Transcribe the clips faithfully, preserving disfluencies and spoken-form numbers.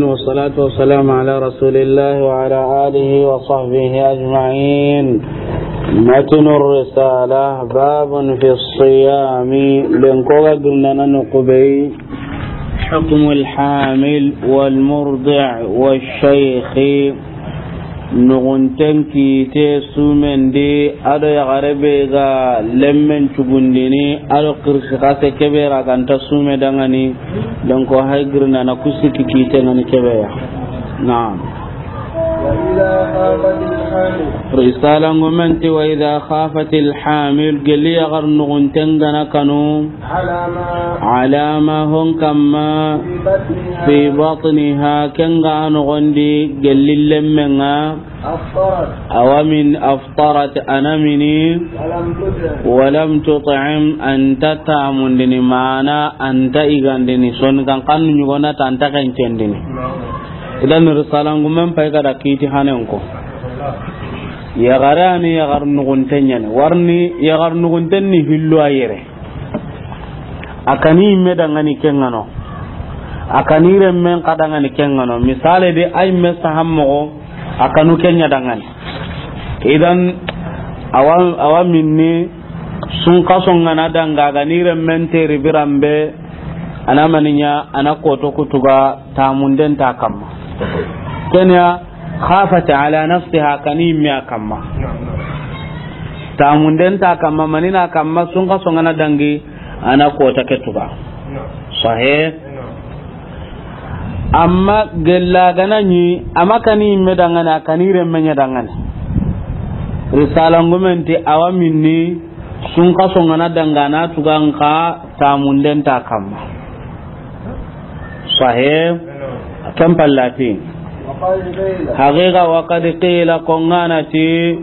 والصلاة والسلام على رسول الله وعلى آله وصحبه أجمعين. متن الرسالة، باب في الصيام. Lenko ga girnana noqu be yi. حكم الحامل والمرضع والشيخ. Nuxunten kiite sumen di, a do yaxare be ga lemmen cugundini, a do xirsi xase ke be ra ga nta sume dangani. Donc, hay girnana ku sikki kiite ngani ke be ya. Naam. وإذا خافت الحامل. Risala ngumen ti, وإذا خافت الحامل, gelli yaxar nuxunten ga na kanu. على ما. على ما, hon kamma. في بطنها. في بطنها, ken ga noxon di gelli lemmen ŋa. أفطرت. Awa min, أفطرت, a na mini. ولم تطعم. ولم تطعم, a nta tamundini, mana a nta yigandini, soni kan kanu ɲugona ta a nta kencendini. Idan risala ngumen pay ga da kiiti hanen ko. Yaxare a ni yaxar nuxunten ɲa ni, warni yaxar nuxunten ni hillo a yere. A kani yimme dangani ken ŋa no. A kani remmen xa dangani ken ŋa no. Misale de, a yimme sahan moxo, a kanu ken ɲa dangani. Idan, awa, awa minni, sunkaso ŋa na danga, a ga ni remmen teri biranbe, a na mani ɲa, a na koto kutuga, tamunden ta kamma. Ken ya, خافت على نفسها, kani yimme a kamma. Tamunden ta kamma, mani na kamma, sunkaso ŋa na dangi, a na kota ke tuga. Sahih. Amma gella ga na ɲi, a ma kani yimme dangani, a kani remme ɲa dangani. Risala ngumen ti awa minni, sunkaso ŋa na danga, a na tuga nxa, tamunden ta kamma. Sahih. Ken pallati. Haqiqa, وقد قيل, ko ŋa na ti,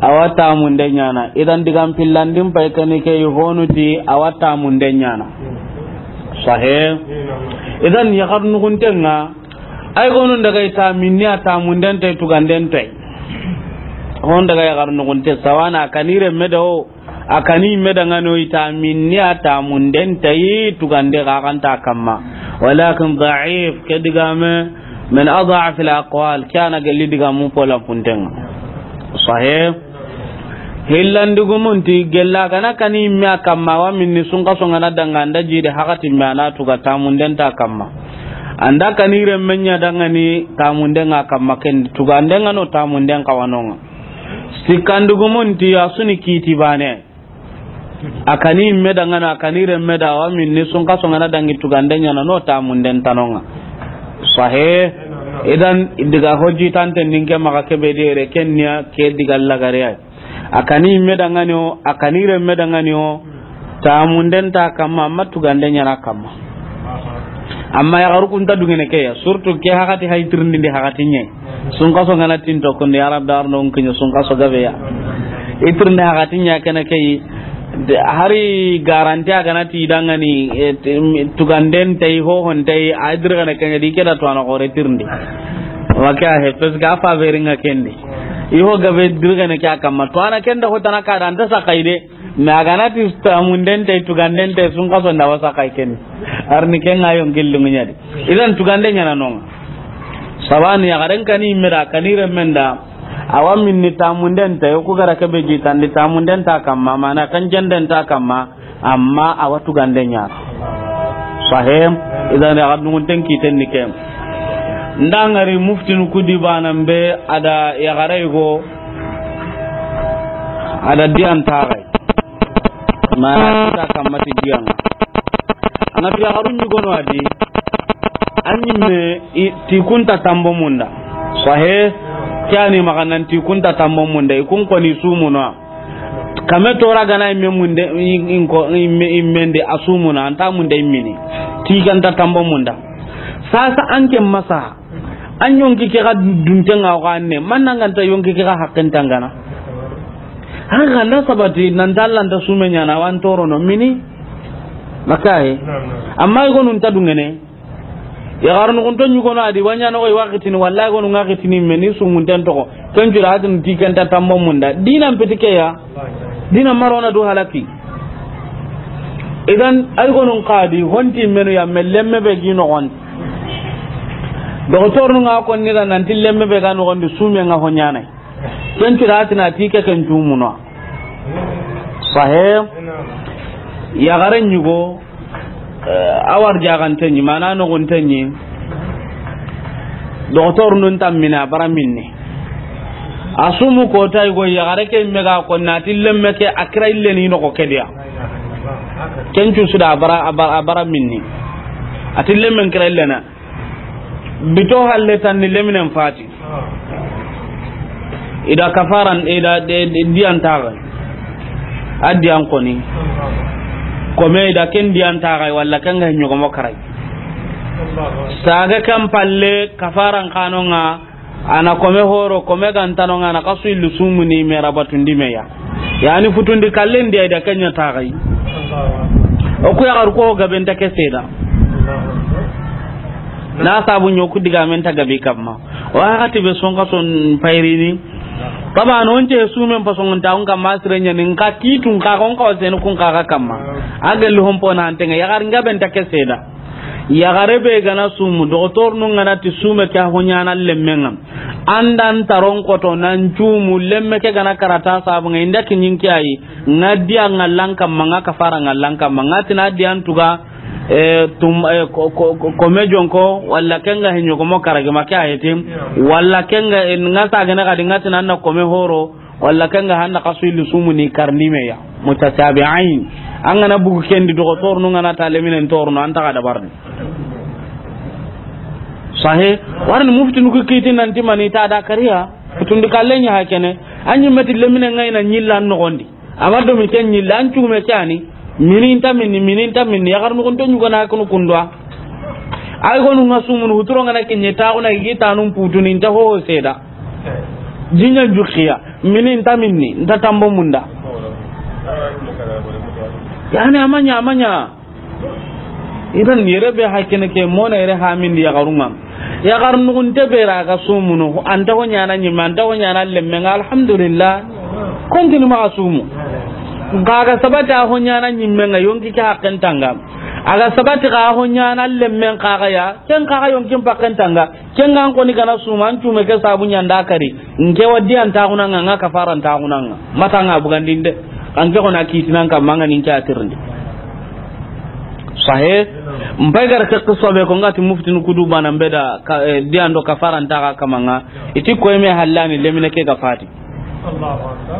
awa tamunden ɲa na. Idan digan pillandin pay kani ke yi honu ti, awa tamunden ɲa na. Sahih. Idan yaxar nuxunten ŋa, ay gonun daga i ta minni a tamunden tay, tuganden tay. Hon daga yaxar nuxunte sawana kani remme da o. A kani yimme dangani o, i ta minni a tamunden tay, tugande xa xa nta kamma. Walakin da'if, ke digame, min ad'af al-aqwal, ke a na gelli digamu pola punten ŋa. Sahih. Hillandi gumun ti gella ga na kani yimme a kamma, awa minni sunkaso ŋa na danga, a nda jidi hakati me a na tuga, tamunden ta kamma. A nda kani remme ɲa dangani, tamunden ŋa kamma, ken tuganden ŋa no, tamunden xawa no ŋa. Sikkandi gumun ti a su ni kiiti bane. A kani yimme dangana, a kani remme da, awa minni sunkaso ŋa na dangi, tugande ɲa na no, tamunden ta no ŋa. Sahih. Idan diga hojji tante ninke maxa kebe dere, ken ɲa ke diga lagare ay. A kani yimme dangani o, a kani remme dangani o, tamunden ta kamma, amma tugande ɲa na kamma. Amma yaxaru ku nta dungene ke ya, surtout ke hakati hay tirindindi hakati ɲe. Sunkaso ŋa na tinto kundi, ya Rabbi, arno n kiɲo sunkaso gabe ya. I tirindi hakati ɲa kene ke yi, hari garanti a ga na ti dangani, e, tuganden tay, hohon tay, a dirgana kenya di ke da to ana xore tirindi. Wa ke a he, parce que a fa beri ŋa kendi. I ho gabe dirgana ke a kamma. To ana kenda ho tana ka da, a nta saxay de. Mais a ga na ti tamunden tay, tuganden tay, sunkaso nda wasa kay ken. Arni ken ŋa yonki lingu ɲa di. Idan tugande ɲa na no ŋa. Sabani yaxaren kani yimme da, kani remmen da. Awa minni tamunden tay, ku gara kebe jitandi, tamunden ta kamma, mana kan jenden ta kamma, amma awa tugande ɲa. Sahih. Idan yaxar nuxunten kiiten ni ke. Nda ŋari muftinu ku di banan be, a da yaxare go, a da diyan taxay. Mana kita kamma ti diyan ŋa. A ŋa ti yaxarun ɲugono a di. An ɲimme i, ti ku nta tambo munda. Sahih. Ke a ni maxa nan ti ku nta tambo munda, i kun koni sumuno. Kame tora ga na imme munde, i, i ko, imme, imme nde a sumuno, a nta munde immini. Ti ga nta tambo munda. Sasa an ke masa. An yonki ke ga dunten ŋa wa ne, man na ga nta yonki ke ga hakken tangana. An ga nda sabati, nan ta Alla nta sume ɲa na, wa n torono mini. Makaye. Amma i gonu nta dungene. Yaxar nuxunto ɲugono a di, wa ɲa no i wa xitini, wallahi gonu ŋa xitini, me ni sungunten toxo. Ken jura hatin ti ken ta tambo munda. Dinan peti ke ya. Dina marona du halaki. Idan, ay gonun xadi, honti menu ya, me lemme be gi noxon. Dogotorun ŋa konni da nanti lemme be ga noxondi sumen ŋa ho ɲaana. Ken ti da a ti na ti ke ken cumuno. Sahe. Yaxare ɲugo, eh, a wari jaxante ɲi, mana noxunte ɲi. Dogotorun tammina bara minni. A sumu kota yigo yaxare ke me ga konni a ti lemme ke a kira ille ni noxo ke diya. Ken cu su da a bara, a bara, a bara minni. A ti lemmen kira ille na. Bito halle tan ni leminen fati. I da kafaran, i da de, de, diyan taxa. A diyan koni. Kome i da ken diyan taxa, walla ken ga ɲogomo karay. Saga kan palle kafaran kanonga, a na kome horo, kome gantano nga na kasu illu sumuni me rabatundi me ya. Yani futundi kallen diya i da kenya taxa. O ku yaxaru ko gabe nta ke seda. Na sabu ɲo ku digamen ta gabi kamma. O waxati be sonka son payrini. Tabano once sumen pasongun ta on kamma sire ɲani nka kitun ka on ka wasen kun ka kamma. A gelli hompo na antenga yaxar ngaben ta ke seda. Yaxare be gana sumu, dogotorun ŋa na ti sume ke ho ɲaana lemmen ŋa. Andan taron koto nan cumu lemme ke gana karata sabu ŋa inda kinyin ke ayi. Nga diya nga lanka manga kafara nga lanka manga tina diyan tuga, eh, tum, eh, ko, ko, ko, kome jonko, walla ken ga he ɲogomo karagi ma ke a heti, walla ken ga, eh, nga sagene kadi nga tina na kome horo, walla ken ga hanna kasu illi sumuni karni me ya. Mutatabi'ain. An ga na bugu ken di dogotorun ŋa na ta leminen torno, an ta ga dabarni. Sahe, warni muftinu ku kiti nanti mani ta da kariya. Futundi kallen ɲa hakene. An ɲi meti leminen ŋa i na ɲilla noxondi. Ama do mi ken ɲilla an cume ke ani. Mini nta minni, mini nta minni. Yaxar nuxunte ɲugana kunu kundwa. Ay gonu nga sumunu huturo ngana kenye taxuna igi tanun putuni nta ho seda. Jinya juxiya. Mini nta minni, nta tambo munda. Yani amanya, amanya. Idan yere be hakene ke mona yere hamindi yaxarun ŋa. Yaxar nuxunte be ra ga sumunu, anta ho ɲaana ɲimme, anta ho ɲaana lemmen ŋa, alhamdulillah. Kontini maxa sumu. Nka ga sabati a ho ɲaana ɲimmen ŋa, yonki ke haqqen tanga. A ga sabati xa ho ɲaana lemmen xa ga ya, ken xa ga yonkin pakken tanga. Ken ga an koni gana suma, an cume ke sabu ɲanda kari. Nke wa diyan taxuna nga, nga kafaran taxuna nga. Mata nga bugandinde. An ke kona kitinan kamma nga nin ke a tirindi. Sahe. Mpay gar ke qissa be ko ngati muftinu kudu bana mbeda ka, eh, diyan do kafaran taxa kamanga. Iti koy me hallani lemine ke ga fati.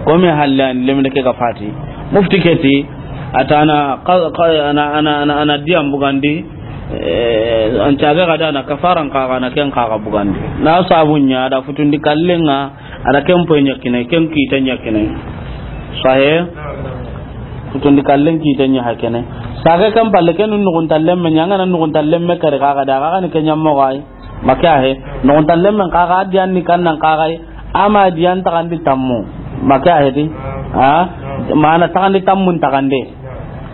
Komi halle an lemine ke ga fati. Mufti ke ti, atana, qa-, qa-, ana, ana, ana, ana diyan bugandi, eh, an caga ga dana kafaran kaga na ken kaga bugandi. Na sabunya da futundi kallenga, ada ken poy ɲakine, ken kite ɲakine. Sahe? Futundi kallen kite ɲa hakene. Saga kan palle ken nugun tallemme ɲanga na nugun tallemme kare kaga da kaga ni ken ɲammo gai. Make a he, noxon tallen men kaga, a diyan ni kannan kaga, ama diyan taxandi tammu. Make a he di, ha? Mana taxandi tammun taxande.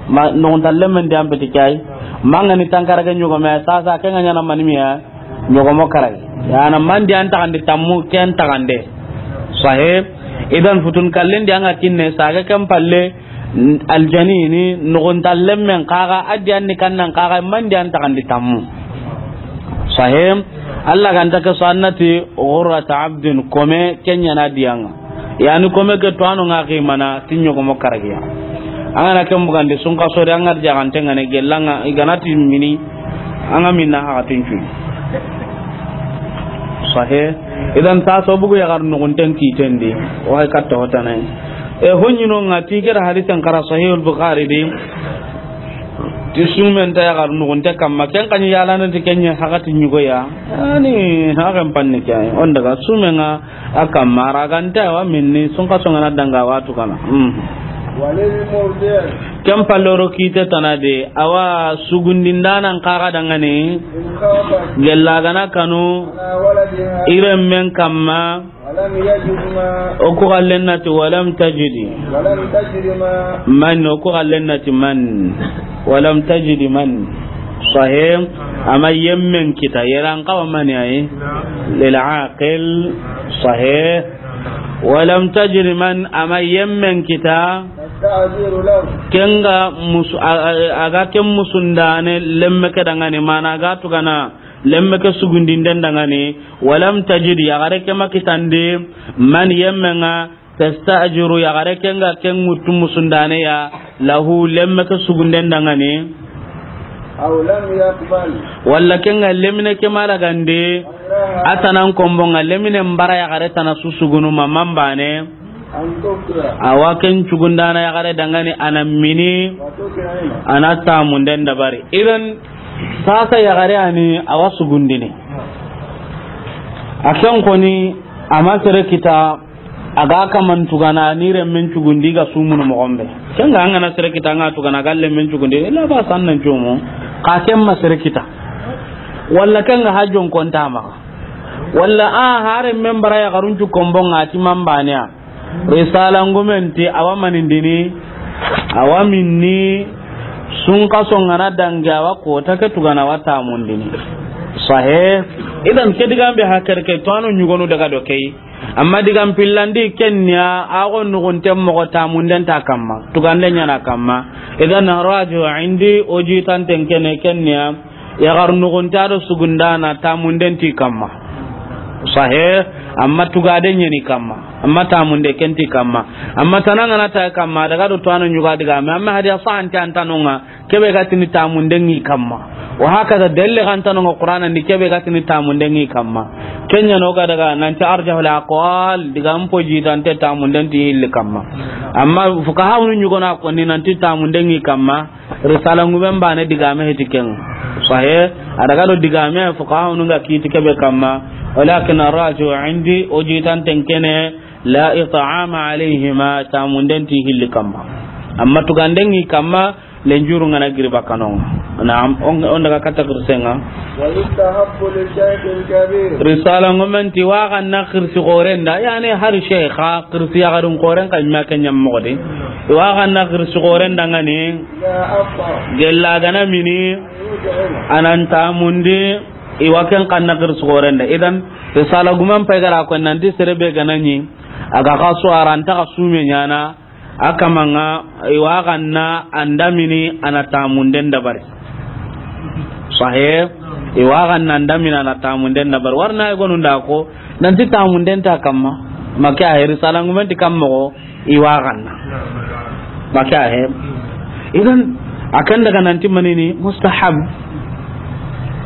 Ma, noxon tallen men diyan peti kay. Manga ni tankarage ɲogome, sasa ke nga ɲana manimiya, ɲogomo karage. Yana man diyan taxandi tammu, ken taxande. Sahe, idan futun kallen di anga kinne, saga ken palle, aljanini, noxon tallen men kaga, a diyan ni kannan kaga, man diyan taxandi tammu. Sahe, Allah ganta ke so annati, ghurrata abdin, kome, ken ɲana diyanga. Yani kome ke to ano nga ximana, ti ɲogomo karagiya. Angana ken bugandi, sunka sori, angar jaxante ngane, gellanga, iganati mini, anga minna haxatin cuy. Sahe, idan ta so bugu yaxar nugunten kitendi, o hay katta hotane. E, ho ɲino nga ti kera hadisen kara Sahihul Bukhari di. Ti sumen ta yaxar nugunte kamma, ken kani yalana ti kenye hakati ɲugo ya. Ani, hakan panni ke, on daga sumen nga a kamma, raganta wa minni, sunka songana danga watu kana. Hmm. Walil murdi'. Ken palloro kite tanade, awa sugundindanan kaga dangani, in khafa, gella gana kanu, ala waladiha, iren men kamma, Walam yajid ma. O ku xallen na ti walam tajidi. Walam tajid ma. Man, o ku xallen na ti man. Walam tajid man. Sahih. Ama yemmen kita. Yeran kawa mani ayi. Lil aqil. Sahih. Walam tajid man. Ama yemmen kita. Tasta'jiru lahu. Kenga musu, a, a, aga ken musundane lemme ke dangani mana aga tugana. Lemme ke sugundinden dangani. Walam tajid, yaxare ke ma kitandi, man, yemme ŋa, tastajiru, yaxare ke ŋa ken ŋuttu musundane ya, lahu, lemme ke sugunden dangani. Aw lam yaqbal. Walla ke ŋa lemine ke ma lagandi, a tanan konbo ŋa, lemine mbara yaxare tana su sugunu ma, man bane. Awa ken cugundana yaxare dangani, a na mini, a na tamunden dabari. Idan, sasa yaxare ani a wa sugundini. A ken koni, a ma sere kita, a ga kaman tugana, ni remmen cugundi ga sumunu moxon be. Ken ŋa an ga na sere kita, an ga tugana, a ga lemmen cugundi, illa ba sannan cumu. Ka ken ma sere kita. Walla ken ŋa hajjon konta maxa. Walla a hare men bara yaxarun cu konbo ŋa ti man bane ya. Risala ngumen ti a wa manindini, a wa minni, sunkaso ŋa na dangi, a wa kota ke tugana, a wa tamundini. Sahe. Idan ke digan be hakar ke to ano ɲugonu daga do key. Amma digan pillandi ken ya, a go nugunten moxo tamunden ta kamma, tugande ɲana kamma. Idan raju indi, o jitanten kene ken ya. Yaxar nugunta do sugundana tamunden ti kamma. Sahe, amma tugade ɲeni kamma. Amma tamunde ken ti kamma. Amma tanangana ta kamma, daga do to ano ɲuga diga me. Amma hadiya sahante antanonga, kebe gatini tamunden ŋi kamma. Wa hakaza dalil gantanonga Qur'ana ndi, kebe gatini tamunden ŋi kamma. Kenya no ga daga nanti arjahul aqwal, diga mpo jitante tamunden ti hilli kamma. Amma fuqaha unu ɲugona koni nanti tamunden ŋi kamma. Risala ngumen bane digame heti ken. Sahe, a daga do digame fuqaha unu ga kiti kebe kamma. Walakin arraju indi, o jitanten kene, la it'ama alayhima, tamunden ti hilli kamma. Amma tuganden ŋi kamma, lenjuru ŋa na giri bakanonga. Naam, on, on daga kata kirsenga. Wa yustahabbu li shaykhin kabir. Risala ngumen ti wa ganna kirsi gorenda, yani har shaykha, kirsi yaxarun goren ka ɲa ke ɲam moxo di. Wa ganna kirsi gorenda ŋani. Gella gana mini, a na tamundi, i wa ken kanna kirsi gorenda. Idan, risala gumen pay gara ko nanti sere be gana ɲi, a ga ka su a ra nta ka sume ɲana, a kamanga, i wa ganna a nda mini, a na tamunden dabari. Sahe, i wa ganna a nda mini, a na tamunden dabari. Warna i gonu nda ko, nanti tamunden ta kamma, ma ke a he risala ngumen ti kamma go, i wa ganna. Ma ke a he. Idan, a ken daga nanti manini mustahab.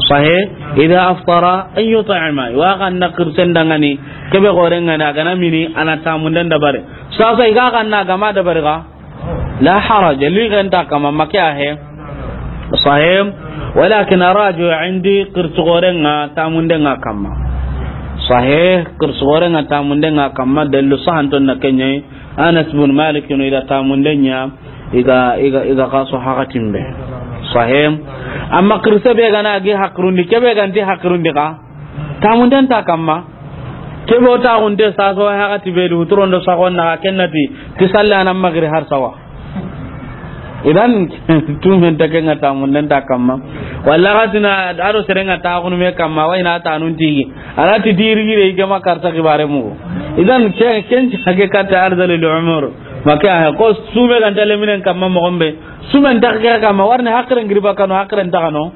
Sahe, idha aftara an yut'ima. I wa ganna kirsen dangani, kebe goren ŋa na gana mini, a na tamunden dabari. Sasa i ga ganna gama dabari ga. La haraj, li ganta kamma, ma ke a he. Sahe, walakin arraju indi, kirsi goren ŋa, tamunden ŋa kamma. Sahe, kirsi goren ŋa, tamunden ŋa kamma, dalilu sahanton na ken ɲa. Anas bin Malik no i da tamunden ɲa, i ga, i ga, i ga kaso hakatin be. Sahe. Amma kirse be gana gi hakirundi, kebe ganti hakirundi ka. Tamunden ta kamma. Kebe o ta gunte saso hakati be du turondo sagon na kennati, ti salle anan magri har sawa. Idan, tumen ta ken ŋa tamunden ta kamma. Walla gatina, ado sere ŋa ta gunu me kamma, wa i na tanun tigi. A na ti diri gire i gama karta kibare mugu. Idan, ke, ken hake kata arzalil umur. Ma ke a he ko sume ganta leminen kamma moxon be. Sumen ta ke kamma, warni hakiren giri bakano, hakiren ta kano.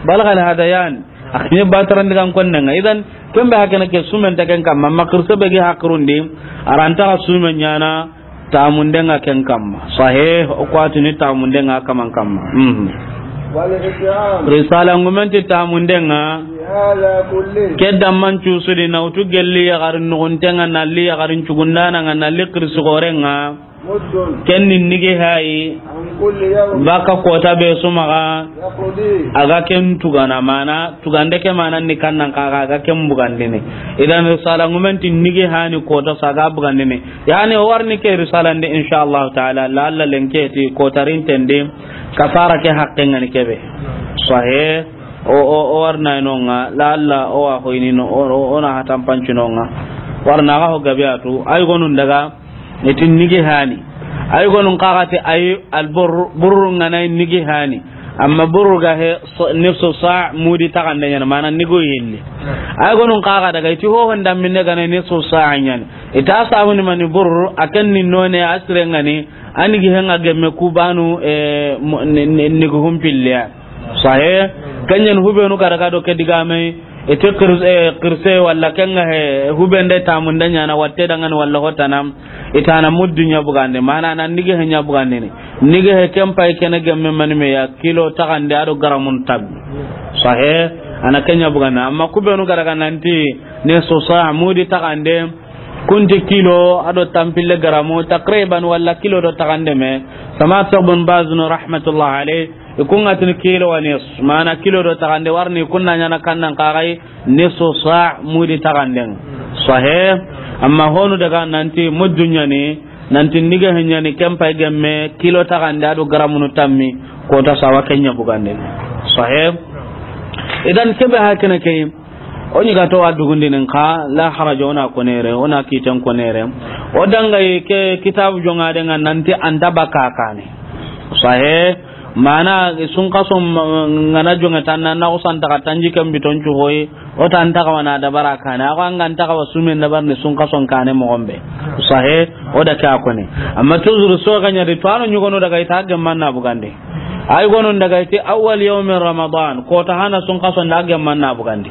Balgal hadayan. A ke ɲa bataran digan konnenga. Idan, ken be hakene ke sumen ta ken kamma, ma kirse be gi hakirundi, a ra nta ka sume ɲana, tamunden ŋa ken kamma. Sahe, o ko a tini tamunden ŋa kaman kamma. Mhm. Wal it'am. Risala ngumen ti tamunden ŋa. Fi hadha kulli. Ke damman cusudi na wutu gelli yaxarin nugunten ŋa, na li yaxarin cugundana ŋa, na li kirsi goren ŋa. Muddun. Ken ni nige hayi. An kulli yawm. Baka kota be sumaga. Yaqdi. A ga ken tugana mana, tugande ke mana ni kannan kaga, a ga ken bugandini. Idan risala ngumen ti nige hani kota saga bugandini. Yani o warni ke risala ndi insha Allah ta'ala, la alla lenke ti kotarin tende, kafara ke haqqen ŋa ni kebe. Sahe, o, o, o warna inonga, la alla o wa hoyni no, o, o, o na hatan pancinonga. Warna ga ho gabe atu, ay gonun daga, itin nigi hani. Ay gonun kaga ti ay al burr, burru ngana nigi hani. Amma burru ga he so-, nisfu sa' mudi tagande ɲana, mana nigo yelli. Ay gonun kaga daga iti ho honda minne gana nisfu sa' ɲana. Ita sabu ni mani burru, akan ni none asire ngani, ani gi henga gemme kubanu, eh, mo-, ni, ni, nigo humpille ya. Sahe, ken ɲa ni hubenu ga daga do ke digame, iti xirs-, eh, xirse walla ken ga he, hubende tamunde ɲaana watte dangani walla hotana, i ti a na muddu ɲa bugandi, mana a na nige he ɲa bugandini. Nige he ken pay kene gemme mani me ya kilo taxande a do garamun tabi. Sahe, a na ken ɲa bugandi. Amma kubenu ga daga nanti nisfu sa' mudi taxande, kunti kilo a do tanpille garamu, takriban walla kilo do taxande me. Sama Sheikh bin Baz no rahmatullah alayh, i ku ŋa tini kilo wa nisfu, mana kilo do taxande warni kunna ɲaana kannan kaxay, nisfu sa' mudi taxanden. Sahe, amma honu daga nanti muddu ɲa ni, nanti nige he ɲa ni ken pay gemme kilo taxande a do garamunu tammi, kota sawa ken ɲa bugandini. Sahe. Idan kebe hakene ke, o ɲi ga to wa dugundini xa, la haraja, o na konere, o na kiten konere. O dangayi ke kitabu joŋa de ŋa nanti anta baka kane. Sahe, mana sunkaso ma-, ŋa na joŋe tanna na xusanta xa tanjiken biton cu hoyi, o ta anta xa wa na dabara kane. A ko an ga anta xa wa sumen dabar ni sunkason kane moxo be. Sahe, o da ke a kone. Amma toujours so ga ɲa di to a no ɲugonu daga i ta gemman na bugandi. Ay gonon daga i ti awwal yawmin Ramadan, kota hana sunkaso nda gemman na bugandi.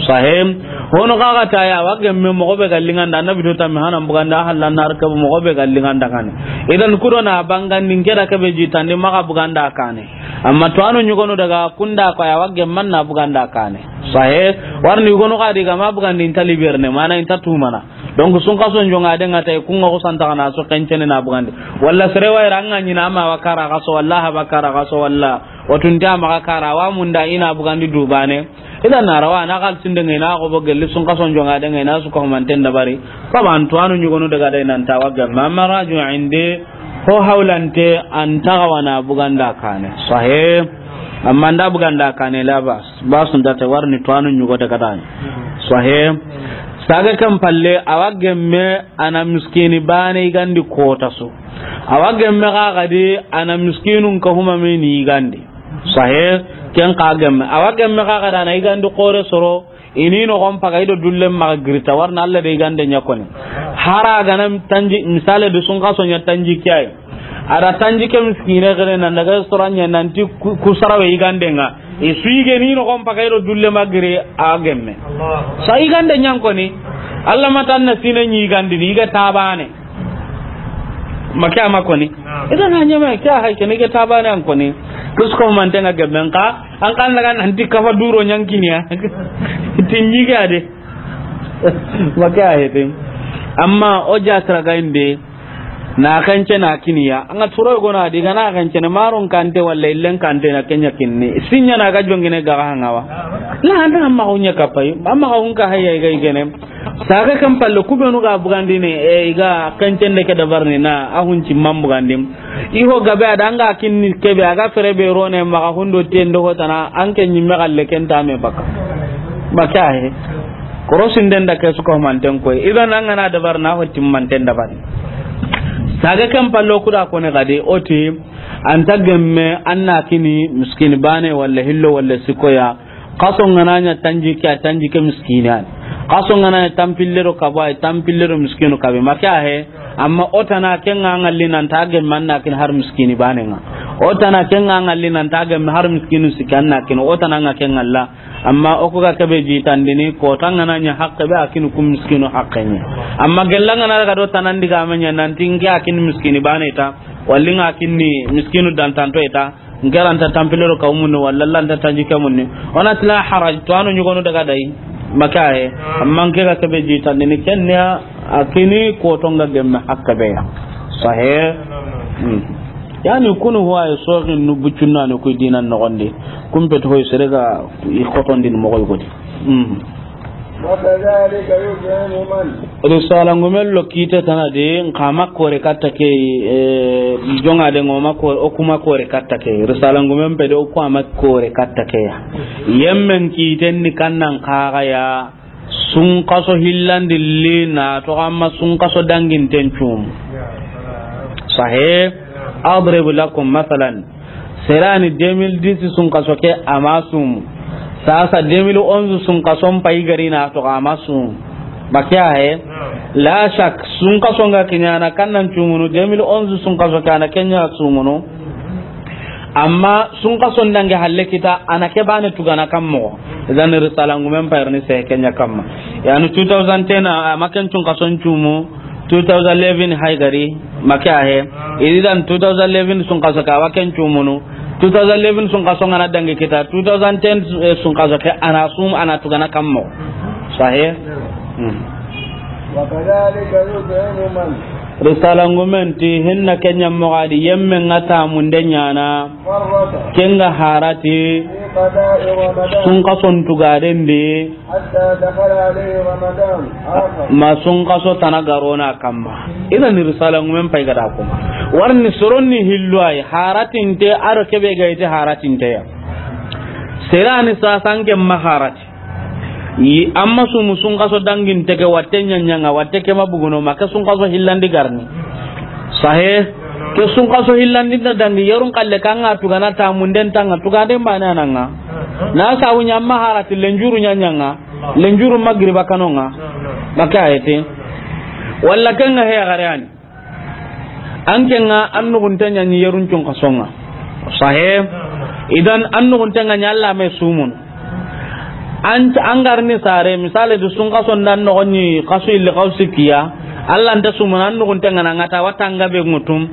Sahe, hono kaga ta ya wa gemme moxo be ga linganda, annabi do tammi hana buganda, hallan nar ke moxo be ga linganda kane. Idan kudo na bangandi ngeda ke be jitandi maxa buganda kane. Amma to a no ɲugonu daga kunda ko ya wa gemman na buganda kane. Sahe, warni ɲugonu ga di ga ma bugandi inta liberne, mana inta tumana. Donc sunkaso joŋa de ŋa tay ku ŋa xusanta xa na so kencene na bugandi. Walla sere wayra an ga ɲi na ma wa kara xa so, walla ha ba kara xa so, walla o tunta ma xa kara wa munda i na bugandi dubane. Idan na rawa na xal sinde ŋa i na xo bo gelli sunkaso joŋa de ŋa i na su ko manten dabari. Sabu an to a no ɲugonu daga de nan ta wa gemme. Amma raju inde ho hawlante anta xa wa na buganda kane. Sahe. Amma nda buganda kane la bas. Basun da ta warni to a no ɲugo daga da. Sahe. Saga kan palle a wa gemme a na miskini bane yigandi kota su. A wa gemme xa ga di a na miskinun ka huma me ni yigandi. Sahe, ken xa gemme. A wa gemme xa ga di a na yigandi xore soro, i ni noxon paga i do dulle maxa girita warna Alla de yigande ɲa koni. Hara ga na tanji, misale do sunkaso ɲa tanji ke ay. A da tanji ke miskine gere nan daga sora ɲa nanti ku, ku sarawe yigande ŋa. I su yige ni noxon paga i do dulle maxa giri a gemme. Sa yigande ɲa koni. Alla ma tan na sine ɲi yigandi ni yiga tabane. Ma ke a ma koni. Naam. Idan a ɲeme ke a hay kene ke tabane an koni. Kusko manten ŋa gemmen xa, an kan daga nanti kafa duro ɲa kiniya. Tinji ke a de. Ma ke a hete. Amma o ja sira ga inde, na kance na kiniya. An ga turo gona di ga na kance ne maron kante walla illen kante na ken ɲa kinni. Sinya na ga jongine ga ga hangawa. La anda amma ko ɲa kapai. Amma ko ka hayya ga igene. Saga kan palle kubenu ga bugandini, e, i ga kencende ke dabarni na a hunci man bugandi. I ho gabe a da an ga kinni kebe a ga fere be rone maxa hundo tendo hotana an ke ɲimme galle ken ta me baka. Baka he. Korosinden da ke su ko manten koy. Idan an ga na dabar na ho timmanten dabar. Saga kan palle ku da kone gade oti anta gemme an na kini miskini bane walla hillo walla sikoya. Kaso ŋa na ɲa tanji ke, tanji ke miskini an. Kaso ŋa na ɲa tanpille do kabo, ay tanpille do miskinu kabe. Ma ke a he, amma o tana ke ŋa ŋalli nan ta gemme an na kin har miskini bane ŋa. O tana ke ŋa ŋalli nan ta gemme har miskinu siki an na kin. O tana ŋa ke ŋalla. Amma o ko ga kebe jitandini, kota ŋa na ɲa hakke be a kin ku miskinu hakke ɲa. Amma gella ŋa na daga do tanan diga me ɲa nanti ŋa a kin miskini bane ta, walli ŋa a kin ni miskinu dantanto ta. N ke ra nta tanpille do kabu munni, walla la nta tanji ke munni. O na ti la haraj, to a no ɲugonu daga dayi. Ma ke a he. Amma n ke ga kebe jitandini, ken ni a kini koto ŋa gemme hakke be ya. Sahe. Hmm. Yani kunu huwa ya soxin nu bucunna ni ku dinan noxondi. Kun pet hoy sere ga i kotondini moxoy godi. Hmm. وكذلك يطعم من. Risala ngumen lo kite tana de, nka ma kore katta ke, e, joŋa de ŋo ma kore, o ku ma kore katta ke. Risala ngumen pe de, o ku ma kore katta ke ya. Yemmen kiten ni kannan kaga ya, sunkaso hillandi li na to amma sunkaso dangin ten cum. Sahe, adrib lakum masalan. Serani deux mille dix sunkaso ke a ma sumu. Sasa deux mille onze sunkason payi gari na to a ma sumu. Ba ke a he. La shak sunkaso ŋa kiɲana kannan cumunu deux mille onze sunkaso ke a na ken ɲa sumunu. Amma sunkason dangi halle kita, a na ke baane tugana kan moxo. Idan risala ngumen payirni sehe ke ɲa kamma. Yani two thousand ten, a ma ken sunkason cumu, two thousand eleven hay gari, ma ke a he. Idan two thousand eleven sunkaso ke, a wa ken cumunu. Two thousand eleven sunkaso nga na dangi kita, two thousand ten, eh, sunkaso ke, a na sum, a na tugana kan moxo. Sahe? Hmm. وكذلك يطعم من. Risala ngumen ti hinna ke ɲa moxo a di, yemme nga tamunde ɲaana. فرط. Ke nga harati. في قضاء رمضان. Sunkason tugaden di. حتى دخل عليه رمضان آخر. Ma sunkaso tana garona kamma. Idan risala ngumen pay gada ko. Warni soronni hillo ay haratinte, aro kebe ga ite haratinte ya. Serani sasanke ma harati. Yi, amma sumu sunkaso danginte ke watte ɲaɲanga, watte ke ma buguno ma ke sunkaso hillandi garni. Sahe, ke sunkaso hillandi na dangi, yerun kalle kanga tugana tamunden tanga, tugaden bane ananga. Na sabu ɲa amma harati lenjuru ɲaɲanga, lenjuru magriba kanonga. Ma ke a hete. Walla kenga he gare ani. An kenga an nugunte ɲa ni yerun cun kasonga. Sahe. Idan an nugunte nga ɲa Allah me sumun. An, an garni sare, misale du sunkason dan no ni kasu illi kaw sikiya. Allah nta sumun an nugunte nga na ngata watanga be ngutum.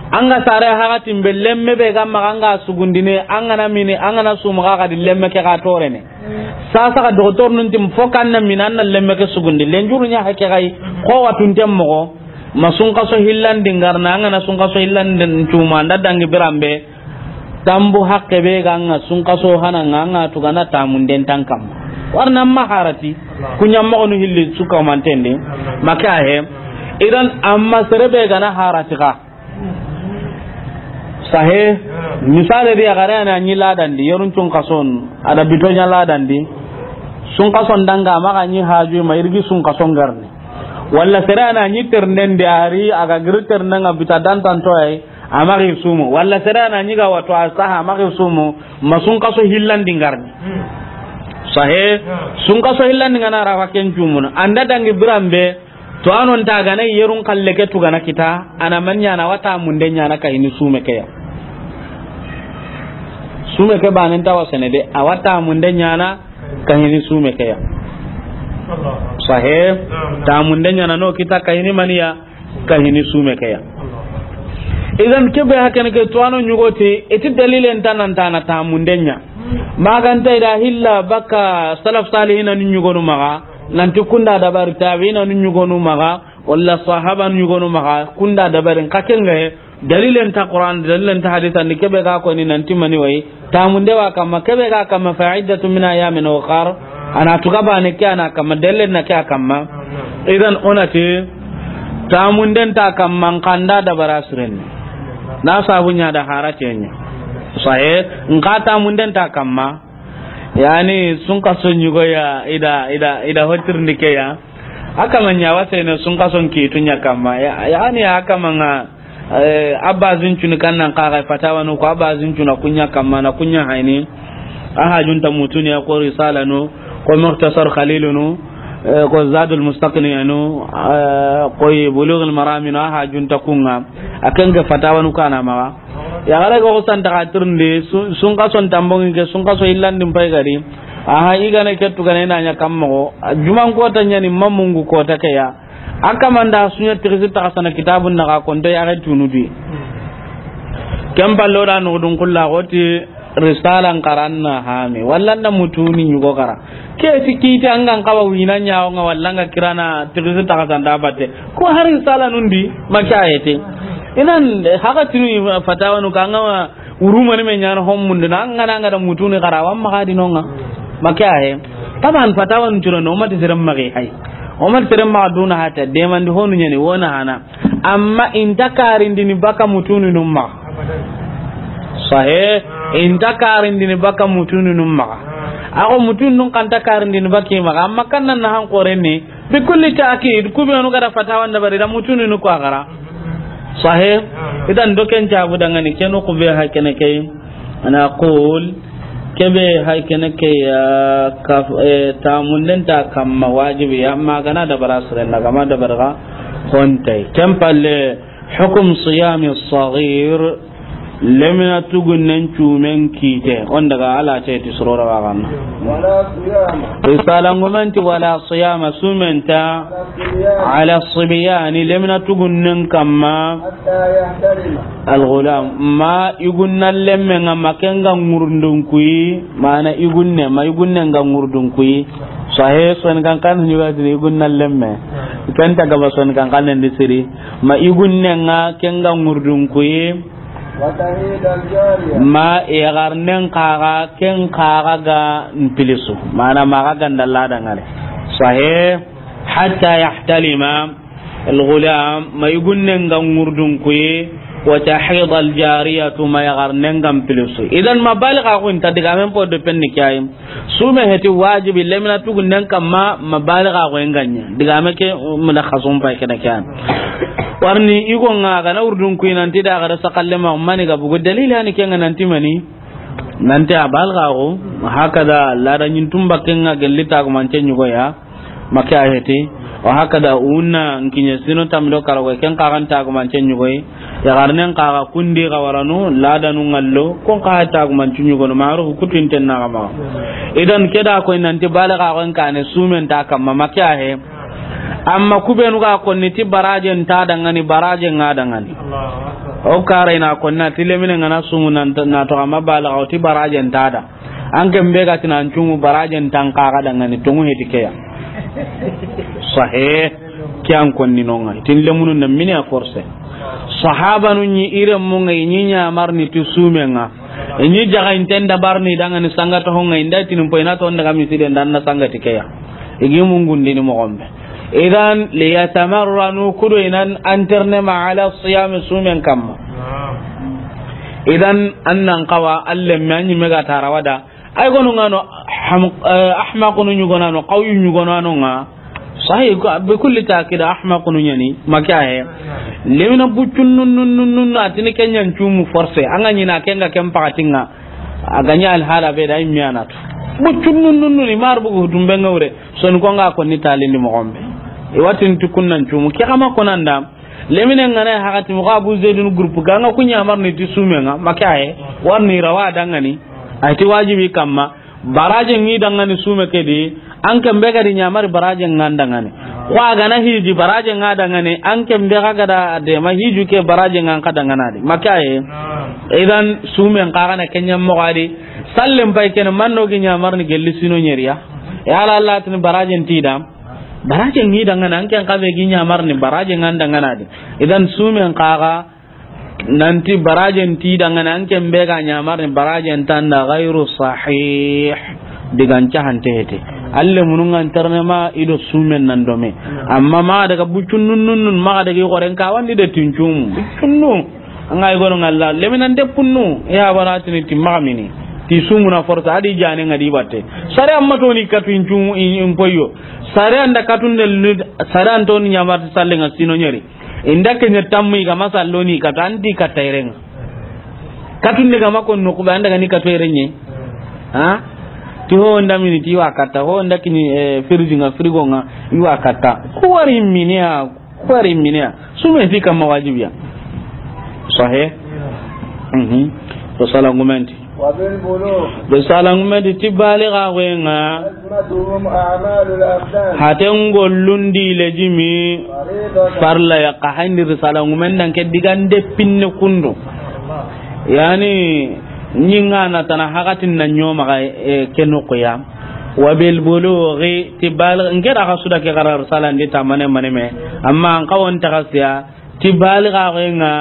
An ga sare hagatin be lemme be ga maga nga sugundine, an ga na mini, an ga na sumu ga di lemme ke ga torene. Sasa ga doktor nun tim fo kan na mina na lemme ke sugundi. Lenjuru ɲa hake gai, ko watun tem moxo. Ma sunkaso hillandi ngarna, an ga na sunkaso hillandi cuma, nda dangi birambe, tambu hakke be ga nga sunkaso hana nga, nga tugana tamunden tan kamma. Warna ma harati, kunya moxonu hilli suka mantendi, ma ke a he. Idan amma sere be ga na harati ka. Sahe, misale di a gare ana ɲi ladandi, yerun sunkason, a da bitonya ladandi, sunkason danga ma ga ɲi haju ma irgi sunkason garni. Walla sere ana ɲi ternden di ari, a ga giri ternden nga bita dantan toyay, a ma giri sumu. Walla sere ana ɲi ga wato a saha, a ma giri sumu, ma sunkaso hillandi ngarni. Sahe, sunkaso hillandi ngana rafa ken cumuna. Anda dangi birambe, to anon ta gana yerun kalle ke tugana kita, ana man ɲana wata munde ɲana kahini sume ke ya. Sume ke banen ta wasene de, a wata munde ɲana, kahini sume ke ya. Sahe, tamunde ɲana no kita kahini maniya, kahini sume ke ya. Idan kebe hakene ke tuwano ɲugoti, iti dalilen tanan tana tamunde ɲa. Maganta ida hilla baka salaf salihina ni ɲugonu maga, nanti kunda dabari tabiina ni ɲugonu maga, walla sahaba ni ɲugonu maga, kunda dabari nkakenga he, Dalilen ta Qur'an, dalilen ta hadisa, ni kebe ga ko ni nanti mani wayi. Tamunde wa kamma, kebe ga kamma, fa iddatu min ayamin ukhar. Ana tuga bane ke ana kamma, dalilen na ke a kamma. Idan onati, tamunden ta kamma, nkanda dabara sirenni. Na sabu ɲa da haratenya. Sahe, nka tamunden ta kamma. Yani, sunkaso ɲugo ya, ida, ida, ida hotirndi ke ya. A kama ɲa wasene sunkason kitu ɲa kamma. Ya, yani, a kama nga, Eh, a bazin cuni kan nan kaga fatawanu ko, a bazin cuna kunya kamma na kunya hayni. A hajunta mutuniya ko risalanu, ko mukhtasar khalilunu, eh, ko zadul mustaqniyanu, eh, ko bulughul maraminu, a hajunta kunga. A kenge fatawanu kana maga. Ya gara ko santa katirndi, su-, sunkason tambongi ke, sunkaso illandin pay gari. Aha, igana kettu gana ina ɲa kamma ko. Juman kota ɲani mamungu kota ke ya. A kamanda suɲa tirisi taxasana kitabun naxa konto yaxe tunudi. Ken pallo da nuxudun kulla xoti risalan xaranna hami walla nda mutuni ɲugo xara. Ke ti kiti an gan xawa wina ɲaxonga walla nga kirana tirisi taxasanda batte. Ko har risala nundi ma ke ayete. Inan haxa tinu fatawanu ka nga Wurumani me ɲana hon mundu na, an gana, an gana mutuni xara, wa maxa di nonga. Ma ke aye. Taban fatawa nu curo no, o mati sere maxa hay. O mati sere maxa duna hata, demandi honu ɲani, wona hana. Amma inta karindini baka mutuni num maxa. Sahe, inta karindini baka mutuni num maxa. Ako mutuni nun kanta karindini baki maxa, amma kannan na han korenni, Bi kulli ta'kid, ku be nu gara fatawa ndabari da mutuni nu ko a xara. Sahe, idan doken cabu dangani kenu ku be hakene ke. Ana qul, ke be hakene ke ya, ka, eh, tamunden ta kamma wajibi ya, amma gana dabara sere na gama dabara ga hontay. Ken palle, hukum siyami saghir, Lemina tugunnen cumen kite, o n daga Alla te ti surora wa ganna. ولا صيام. Risalangumen ti wala siyama, sumen ta, على الصبيان. Ala sibyani, lemina tugunnen kamma. حتى يحتلم. Al gulam, ma i gunnan lemmen ŋa, ma ken ga ŋurundun kuyi, mana i gunne, ma i gunnen ga ŋurundun kuyi. Sahe, Soninkan xannen ni wa tini i gunnan lemme. Ken ta gaba Soninkan xannen di siri. Ma i gunnen ŋa, ken ga ŋurundun kuyi. وتحيض الجارية. Ma yaxarnen xa ga, ken xa ga ga n pilisu. Mana ma ga ga n da lada ŋa ne. Sahe, حتى يحتلم الغلام, ma i gunnen ga ŋurundun kuyi, وتحيض الجارية, ma yaxarnen ga n pilisu. Idan ma baliga ko inta digamen po de penni kayim. Sume heti wajibi lemina tugunnen kamma, ma baliga ko en ga ɲa. Digame ke, mu da xasun pay kene kyan. Warni i go ŋa ga na ŋurundun kuyi nanti da ga da sakalle ma mani ga bugu dalili ani ken ŋa nanti mani. Nanti a baliga ko, hakada lada ɲin tumba ken ŋa gelli tagumance ɲugo ya. Make a heti, o hakada unna n kiɲe sino tammi do karago, ken xa ga n tagumance ɲugoyi, yaxarnen xa ga kundi ga waranu, ladanu ŋallo, kon xa tagumance ɲugono, marufu kutu inten na ga ma. Idan ke da ko nanti baliga ko en kane sumen ta kamma, make a he. Amma kubenu ga konni ti barajen ta dangani, barajen ŋa dangani. O kara i na konna ti lemine ŋa na sumu nan ta, na to amma baliga o ti barajen ta da. An ken be ga tinan cumu barajen tan xa ga dangani, tongu heti ke ya. Sahe, ke an konni no ŋa. Tin lemunu na mini a force. Sahabanu ɲi i renmu ŋa, i ɲi ɲamarni ti sumen ŋa. I ɲi jaga inten da barni dangani sanga to ho ŋa, inda tinin po i na to n daga misiden da na sanga ti ke ya. I gi mungundini moxon be. Idan, liyatamarranu, kudo i nan entraînement ala siyami, sumen kamma. Idan, an nan xawa, an lemme, an ɲimme ga tarawa da. Ay gonu ŋa no, ham-, eh, ahmaqunu ɲugonano, qawyu ɲugonano ŋa. Sahi, ko, be kulli ta'kid, ahmaqunu ɲani, make a he. Lemina buccun nun, nun, nun, nun, atini ken ɲa n cumu force, an ga ɲi na ken ga ken pakatin ŋa. A ga ɲa alhala be da i miyanatu. Buccun nun, nun, nun, i mar bugu hutumbe ŋa wure. Soni ko ŋa konni talindi moxon be. I watin ti kun nan cumu. Ke xa ma ko nan da. Lemine ŋa na hakati moxo Abu Zaidun groupe ga ŋa ku ɲamarni ti sumen ŋa. Make a he. Warni rawa dangani. Ay ti wajibi kamma. Baraje ŋi dangani sume ke di. An ken be ga di ɲamari baraje ŋa dangani. Ko a ga na hiji baraje ŋa dangani. An ken be ga ga da de ma hiju ke baraje ŋa ka dangana di. Make a he. Idan sumen xa ga na ken ɲa moxo a di. Sallen pay ken mando gi ɲamarni gelli sino ɲeriya. Ya la Allah tin barajen ti da. Barajen ŋi dangana, an ken xa be gi ɲamarni barajen ŋa dangana di. Idan sumen xa ga nanti barajen ti dangana, an ken be ga ɲamarni barajen ta da, ghayru sahih. Digan cahante hete. An lemunu ŋa entraînement i do sumen nan dome. Amma ma daga buccun nun, nun, nun, ma daga i xoren kawandi de tincumu. Buccun nun. An ga i gono ŋalla, leminan de punnu, ya bara tini ti maxa mini. Ti sumuna force, a di jane ŋa di batte. Sare amma to ni katu in cumu in, in poyo. Sare an da katun del ni, sare an to ni ɲamar sallen ŋa sino ɲeri. Inda ke ɲa tammi ga ma sallo ni katu, an di katta i ren ŋa. Katun de ga ma ko no ku be an daga ni katu i ren ɲe. Ha? Ti ho nda mini ti wa katta, ho nda kini, eh, firiji ŋa, frigo ŋa, i wa katta. Ku wari mini ya. Wari miniya. Sume ti kamma wajibiya. Sahe. Mhm. To salangumen ti. وبالبلوغ. Be salangumen ti ti baliga wenga. لزمتهم أعمال الأبدان. Haten gollun di lejimi. فريضة. Farla ya ka handi salangumen dan ke digande pinne kundu. Yani, ɲinga na tana hakatin na ɲoma ga, e, ke noqu ya. Wa bil bulughi, ti baligh, n kera ga suda ke garar salandi ta mane mane me. Amma an kawon ta gasiya, ti baligh a ga nga,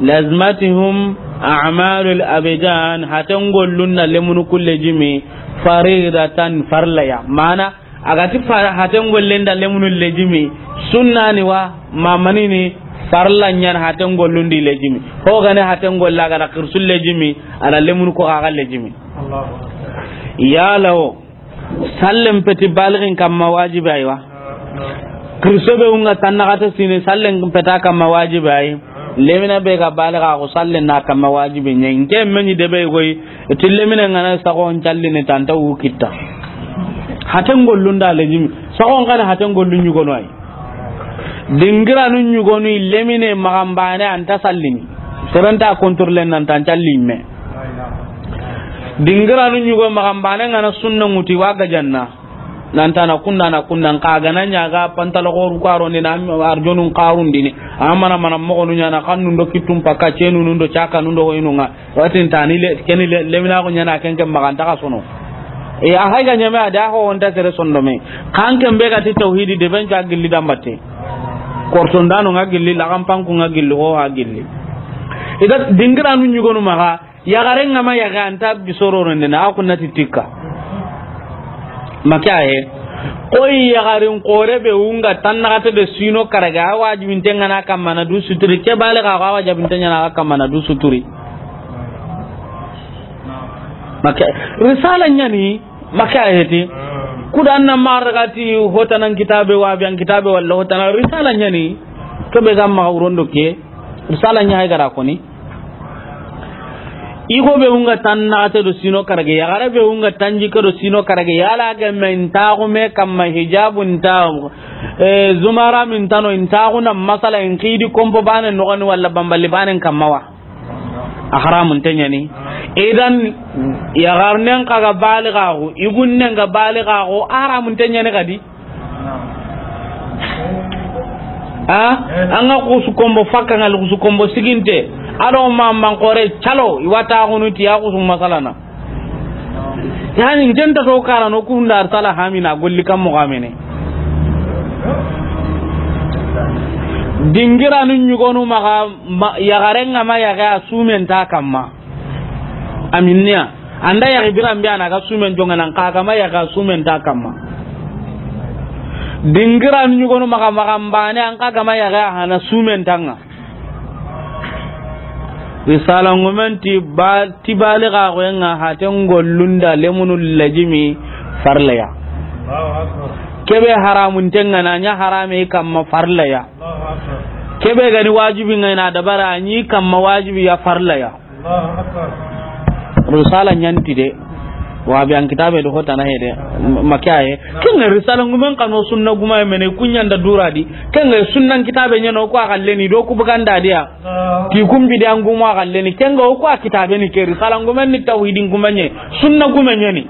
lazmatihum a'malul abdan, hatan gollun na lemunu kulle jimi, faridatan, farlaya. Mana, a ga ti fa-, haten gollen da lemunu lejimi, sunna ni wa, ma manini, farla ɲan haten gollun di lejimi. Ho gane haten golla ga da kirsul lejimi, ala lemunu ko ga lejimi. Allahu Akbar. Ya lawo, sallen peti balighin kamma wajibi aywa. Kirso be unga tanna gata sine sallen peta kamma wajibi ay. Lemina be ga baliga ko sallen na kamma wajibi ɲe. Nke meni de be goy, ti lemina ngana sago on challi ni tanta wu kitta. Haten gollun da lejimi. Sago on kana haten gollun ɲugono ay. Dingira nun ɲugonu lemine magambane anta sallini. Seren nta contrôler nan ta ncalli me. Dingiranu ɲugo maxa n baane ŋa na sunna ŋutu wa gajanna. Nan ta na kunda na kunda n xa ga na ɲa ga pantalo xoru karo ni na arjonun xarun dini. Amana mana moxonu ɲa na xannu ndo kitun pakka cenu nundo caka nundo hoyinu ŋa. Watin tani le, keni le, lemina ko ɲana ken ken maxa n ta xa sono. E, a hay ga ɲame a da ho wonta sere sondome. Kan ken be ga ti tawhidi de ben ja gilli dambate. Kortondano ŋa gilli, laxan panku ŋa gilli, ho ha gilli. Ida dingiranu ɲugonu maxa, yaxare ŋa ma yaxe anta bisoro rende na, a kunnati tikka. Make aye. Koy yaxarin xore be wunga tan naxate de sino karage, a wajibinte ŋa na kamma na du suturi, ke bale xa, a wajibinte ɲa na kamma na du suturi. Make, risala ɲani, make a heti. Kuda anna maragati hotanan kitabe, wabi an kitabe, walla hotana risala ɲani. Kebe ga ma wurondo ke. Risala ɲa hay gara koni. Igo be wunga tan naxate do sino karage, yaxare be wunga tanji ke do sino karage, yala ga men taxu me kamma hijabu nta, e, zumara min tano intaxu na masala in xidi kompo bane nogoni walla bambali bane kamma wa. A haramun te ɲani. Idan, yaxarnen xa ga balixaxu, igunnen ga balixaxu, a haramun te ɲani xadi. A, an ga xusu kombo fakka ŋa, xusu kombo siginte. Ado ma man xore calo, i wa taxunu ti ya xusu masalana. Yani, n jenta to karano kunda arsala hamina golli kam moxamene. Dingiranu ɲugonu maxa, ma, yaxare ŋa ma yaxe a sumen ta kamma. Aminniya. Anda yaxi biran be a na ga sumen jonga nan xa ga ma yaxe a sumen ta kamma. Dingiranu ɲugonu maxa, maxa n bane an xa ga ma yaxe a hana sumen ta ŋa. Risala ngumen ti ba, ti balixaxu ŋa haten gollunda lemunu lajimi farlaya. Kebe haramun te ŋa na ɲa harame kamma farlaya. Kebe gani wajibi ŋa na dabara ɲi kamma wajibi ya farlaya. Risala ɲanti de. Wabi an kitabe do hotana hede. M-, make aye. Kenga risala ngumen kano sunna guma mene kunyanda duradi. Kenga sunnan kitabe ɲano ko a xalleni do ku buganda dia. Ti kumbi dan guma xalleni. Kenga o ko a kitabe ni ke risala ngumen ni tawhidin gumanye. Sunna gumenyeni.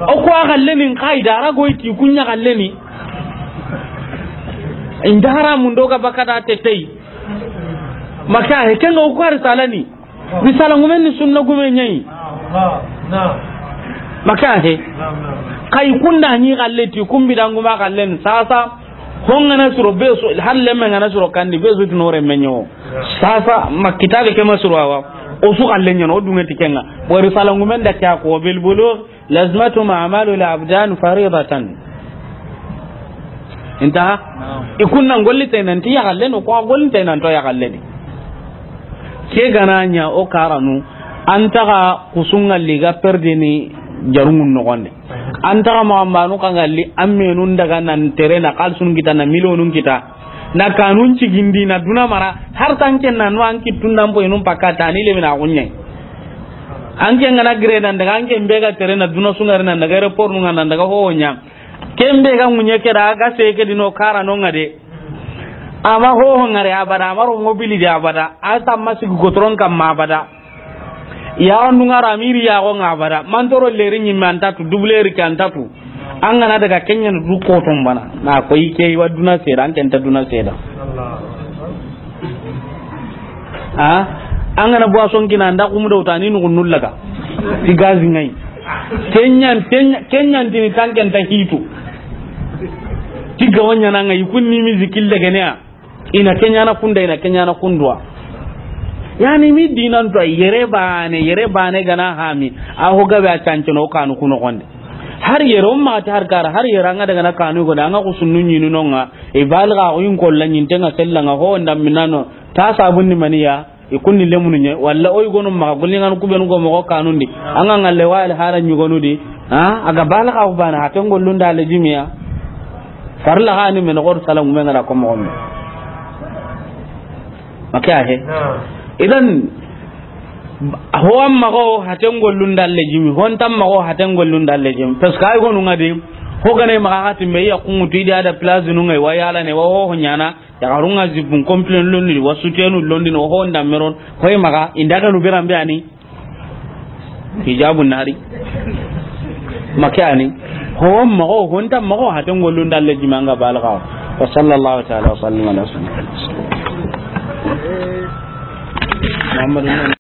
O ko a xalleni qaida rago ti kunya xalleni. Indara mundo ga bakada te tei. Make aye kenga o ko a risala ni. Risala ngumen ni sunna gume ɲayi. Make aye. Kay kunda ni xalle ti kumbi danguma xallen sasa. Hongana suro be so, halle me ngana suro kandi be so tinore menyo. Sasa ma kitabe ke masuro awa. O su xalle ɲano dunga ti kenga. Bo risala ngumen da kya ko bil bulugh. Lazmatum a'malul abdan faridatan. Intaha? Naam. I kunna golli te nan ti yaxalle no, ko golli te nan to yaxalle di. Ke gana ɲa o karanu, an taxa kusunga liga perdeni jarungun noxonde. An taxa maxambanu xa ngalli, an menun daga nan tere na xalsun kita na miliyonun kita. Na kanun cigindi na duna mara, har tanken na no an kittun dan poinun pakka tani lemina xunɲe. An ke ngana gire nan daga, an ke mbe ga tere na duna sungare nan daga, aéroport nunga nan daga ho ɲa. Ke mbe ga ŋuɲe ke da ga se ke dino kara no ŋa de. Ama ho ho ŋare abada, ama ro mobili de abada. A tamma sigi gotron kamma abada. Ya on nunga ra miri ya go ŋa abada. Mantoro leri ɲimme antatu, double ri ke antatu. An gana daga kenya na du koton bana. Na ko ike wa duna seda, an kenta duna seda. Ha? An gana boisson kina anda kumu do tani nu nullaga. Ti gazi ngai. Kenyan, kenya, kenyan tini tanken ta hitu. Ti gawanya na ngai kunni mi zikille gene ya. Ina kenyana kunda, ina kenyana kundwa. Yani mi dinan to yere bane, yere bane gana hami. A ho gabe a canceno kanu kuno gonde. Har yere o ma ta har kara, har yere anga daga na kanu go da anga ku sunnu ɲinu nonga. E balga o in kolla ɲinte nga sella nga ho nda minano. Ta sabun ni maniya, e kunni lemunu ɲe, walla o i gonu ma golli ngan ku benu go mo kanundi. Anga ngalle wa al hara ɲugonu di. Ha? Aga balga o bana haten gollunda le jimiya. Farla hani men gor salangu men ngara ko mo. Make ahe. Naam. Idan, ho an mago haten gollun dalle jimi, hon tan mago haten gollun dalle jimi. Parce que ay gonu ngadi, ho gane maga hati me ya kungu tu idi ada place nu ngai wa yala ne wa ho ho ɲana. Yaxarun ŋa zipun complet londini, wa soutien-u londini, o ho nda meron, hoy maxa, inda kanu beran be ani. Hijabu nari. Make ani. Ho maxa, ho nta maxa, haten gollu nda le jimanga balga. Wa sallallahu ta'ala wa sallam ala sayyidina Muhammadin.